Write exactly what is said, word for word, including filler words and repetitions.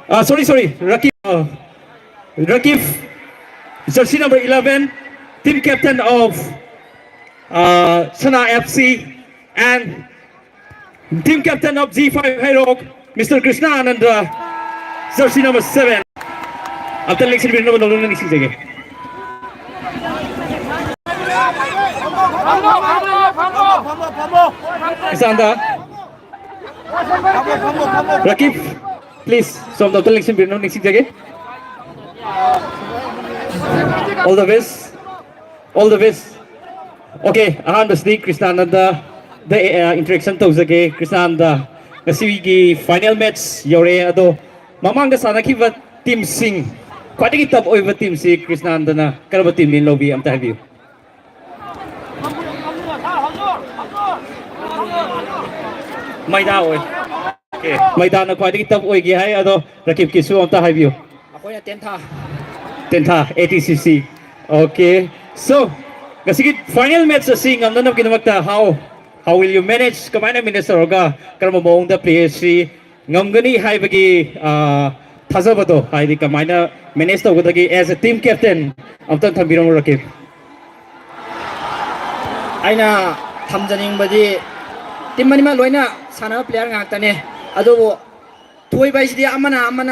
Uh, sorry, sorry, Rakif. Uh, Rakif, jersey number eleven, team captain of uh, Sana F C, and team captain of G five Hairok, Mister Krishna Ananda, jersey number seven. ꯑꯝꯇ ꯂꯦꯡꯁꯤꯟꯕꯤꯔꯝꯅꯕ ꯅꯣꯂꯨꯛꯅ ꯅꯤꯡꯁꯤꯡꯖꯒꯦ꯫ ꯏꯁꯥꯟꯗ, ꯔꯀꯤꯕ, please, ꯁꯣꯝꯗ ꯑꯝꯇ ꯂꯦꯡꯁꯤꯟꯕꯤꯔꯝꯅꯕ ꯅꯤꯡꯁꯤꯡꯖꯒꯦ꯫ All the best. All the best. Okay, ꯑꯍꯥꯟꯕꯁꯤꯗꯤ ꯀ꯭ꯔꯤꯁꯅꯥꯅꯟꯗ the interaction ꯇꯧꯖꯒꯦ꯫ ꯀ꯭ꯔꯤꯁꯅꯥꯅꯟꯗ, ꯉꯁꯤꯒꯤ final match ꯌꯧꯔꯛꯑꯦ, ꯑꯗꯣ ꯃꯃꯥꯡꯗ ꯁꯥꯟꯅꯈꯤꯕ teamꯁꯤꯡ, ꯈ꯭ꯋꯥꯏꯗꯒꯤ tough ꯑꯣꯏꯕ teamꯁꯤ ꯀ꯭ꯔꯤꯁꯅꯥꯅꯟꯗꯅ ꯀꯔꯝꯕ teamꯅꯤ ꯂꯧꯕꯤ? ꯑꯝꯇ ꯍꯥꯏꯕꯤꯌꯨ꯫ ꯃꯩꯗꯥ ꯑꯣꯏ꯫ Okay, ꯃꯩꯗꯥꯅ ꯈ꯭ꯋꯥꯏꯗꯒꯤ tough ꯑꯣꯏꯒꯦ ꯍꯥꯏ, ꯑꯗꯣ ꯔꯀꯤꯕꯀꯤꯁꯨ ꯑꯝꯇ ꯍꯥꯏꯕꯤꯌꯨ꯫ ꯑꯩꯈꯣꯏꯅ ꯇꯦꯟꯊꯥ꯫ ꯇꯦꯟꯊꯥ, A T C C. Okay, so, ꯉꯁꯤꯒꯤ final match ꯑꯁꯤ ꯉꯝꯅꯅꯕꯒꯤꯗꯃꯛꯇ how, how will you manage? ꯀꯃꯥꯏꯅ manage ꯇꯧꯔꯒ ꯀꯔꯝꯕ ꯃꯑꯣꯡꯗ play ꯑꯁꯤ ꯉꯝꯒꯅꯤ ꯍꯥꯏꯕꯒꯤ, ꯑ, ꯊꯥꯖꯕꯗꯣ, ꯍꯥꯏꯗꯤ ꯀꯃꯥꯏꯅ manage ꯇꯧꯒꯗꯒꯦ as a team captain? ꯑꯝꯇꯪ ꯊꯝꯕꯤꯔꯝꯃꯨ, ꯔꯀꯤꯕ꯫ ꯑꯩꯅ ꯊꯝꯖꯅꯤꯡꯕꯗꯤ team ꯑꯅꯤꯃꯛ ꯂꯣꯏꯅ ꯁꯥꯟꯅꯕ player ꯉꯥꯛꯇꯅꯦ, ꯑꯗꯨꯕꯨ ꯊꯣꯏꯕ ꯍꯥꯏꯁꯤꯗꯤ ꯑꯃꯅ ꯑꯃꯅ